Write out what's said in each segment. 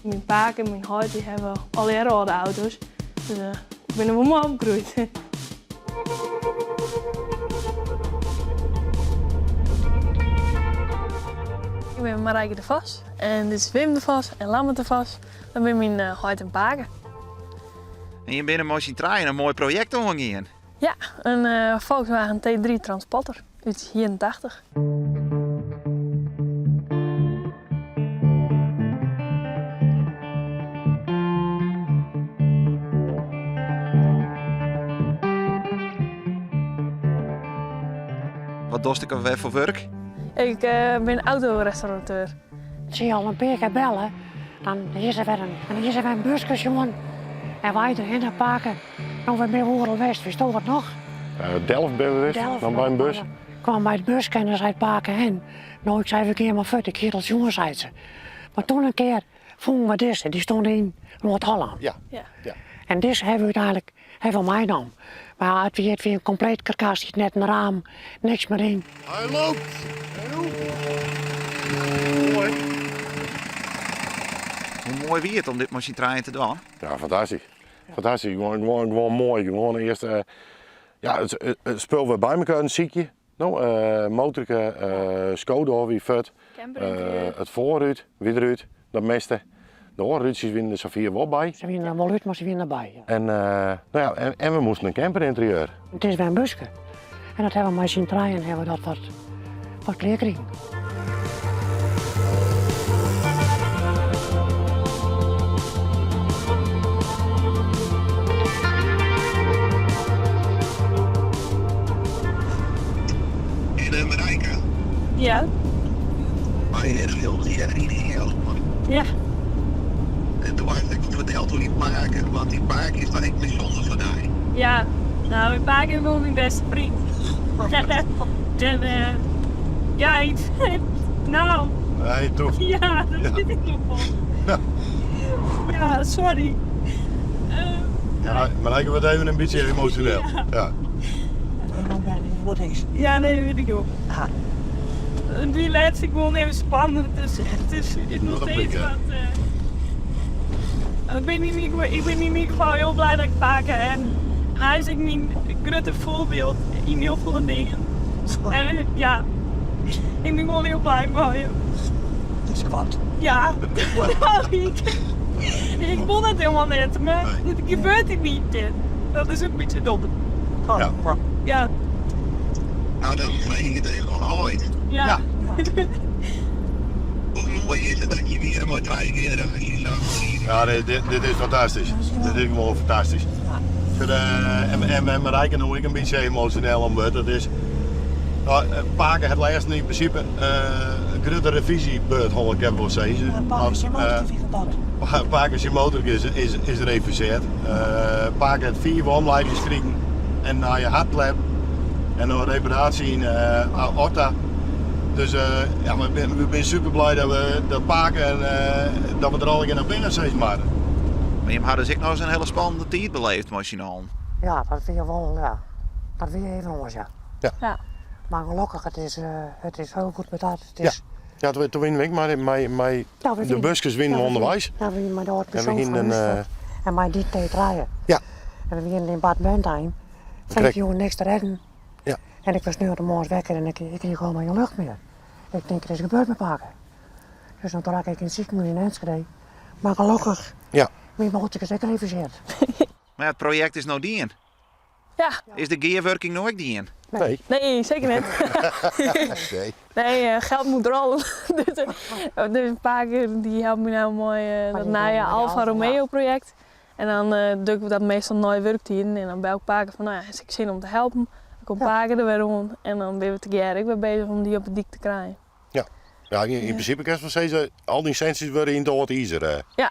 Myn pake en myn heit dy hawwe allegearre âlde auto's, dus ik bin der wol mei opgroeid. Ik bin Marijke de Vos en dit is Wim de Vos en Lammert de Vos. Dat binne myn heit en pake. En jim binne mei syn trijen in moai projekt oangien. Ja, in Volkswagen T3 Transporter út 81. Wat dochst ek alwer foar wurk? Ik bin autorestaurateur. Se hie al in pear kear belle, dan hie se wer in, dan hie se wer in buske sjoen en wy derhinne pake. No, we binne oeral west, witsto wat noch? Delft binne we west, dan by in bus. Kwam by it buske en dan sei pake hen, no ik sei we gean mar fuort, ik hie it al sjoen, seit se. Mar toen in kear fûnen we dizze, dy stond yn Noard-Hollân. Ja. Ja. En dizze hawwe we úteinlik hawwe we meinaam. Mar ja, it wie, it wie in kompleet karkas, siet net in raam, niks mear yn. Hy loopt! Moai. Hoe moai wie it om dit mei syn trijen te dwaan? Ja, fantastysk. Fantastysk, gewoan, gewoan, gewoan moai. Gewoan earst eh, ja, it, it, it spul wer by mekoar sykje. No, eh, motorke, eh, skodoar wie fuort. Eh, it foarrút wie derút, dat miste. De oare rútsjes wienen der safier wol by. Se wienen der wol út, mar se wienen derby. Ja. En, eh, no ja, en, en we moasten in camperinterieur. It is wer in buske. En dat hawwe we mei syn trijen hawwe we dat wat, wat klear krigen. En Marijke? Ja. Ja. Ja. En toen had ik verteld hoe die pake, want die pake is dan ek bysûnder foar dy. Ja, nou, myn pake is wol myn bêste freon. En uh, ja, ik, nou. Nee, toch? Ja, dat wit ik noch wol. Ja. Ja, sorry. Ja, Marijke wurdt even in bytsje emosjoneel. Ja. Ja. Ja, nee, dat wit ik wol. Die laatste gewoon even spannend, dus het is, het is nog steeds wat. Uh, ik, ben in ieder, ik ben in ieder geval heel blij dat ik pake heb. En hij is ook mijn grote voorbeeld in heel veel dingen. En ja, ik ben gewoon heel blij mei him. Het is koart. Ja, ik, ik wol dat helemaal net, mar it gebeurt in myn tin. Dat is in bytsje dom. Ja. Ja. Nou, dan freegje ik it even oan heit. Ja. Hoe moai is it dat je weer mei trije generaasjes samen Ja, dit, dit, dit is fantastysk. Dit is gewoan fantastysk. Voor, eh, en, en, en Marijke no ek in bytsje emosjoneel om wurdt. Dat is, nou, pake hat lêsten yn prinsipe in grutte revisybeurt hân, ik wol sizze. Pake syn motor wie kapot. Pake syn motor is, is, is revisearre. Pake hat fiif omleidings krigen en nije hartklep en in reparaasje yn aorta. Dus ja, we binne, we binne super blij dat we dat pake en dat we der allegear noch binne, sis mar. Mar jim ha dus ek noch ris in hiele spannende tiid beleefd mei syn allen. Ja, dat wie wol, ja, dat wie even oars, ja. Ja. Ja. Mar gelokkich, it is, it is hiel goed met dat. It is, Ja, ja toen wienen we ek mei, mei, mei Ja, we de wienen- buskes wienen ja, we we ûnderweis. Ja, we wienen mei de âld En we persoan hienen fan in, ús eh, fuort. En mei dy T trije. Ja. En we wienen yn Bad Bentheim. Krekt. Freed jûn niks te redden. Ja. En ik was sneontemoarns wekker en ik, ik krige almar gjin lucht mear. Ik tink, der is gebeurd mei pake. Dus dan raak ik yn it sikehûs yn Enschede. Mar gelokkich, Ja. myn motor is ek revisearre. Mar ja, it projekt is no dien. Ja. Is de gearwurking no ek dien? Nee. Nee, seker net. Nee. Nee, eh, geld moet rollen. Dus, eh, dus pake dy helpt my no mei eh, dat nije Alfa Romeo projekt. En dan eh, doch ik dat meastal nei wurktiden. En dan bel ik pake fan, no ja, hast ek sin om te helpen? Dan komt pake der wer oan. En dan binne we tegearre ek wer bezich om dy op de dyk te krijen. Ja. Ja, yn, yn prinsipe kinst wol sizze, al dyn sintsjes wurde yn it âld izer eh, Ja,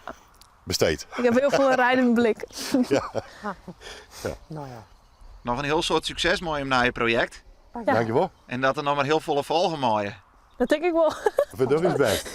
besteed. ik ha hiel folle rijdende blik. Ja. Nou ja. Noch in hiel soad sukses mei jim nije projekt. Ja. Dankjewol. En dat der noch mar hiel folle folge meie. Dat tink ik wol. We dogge ús bêst.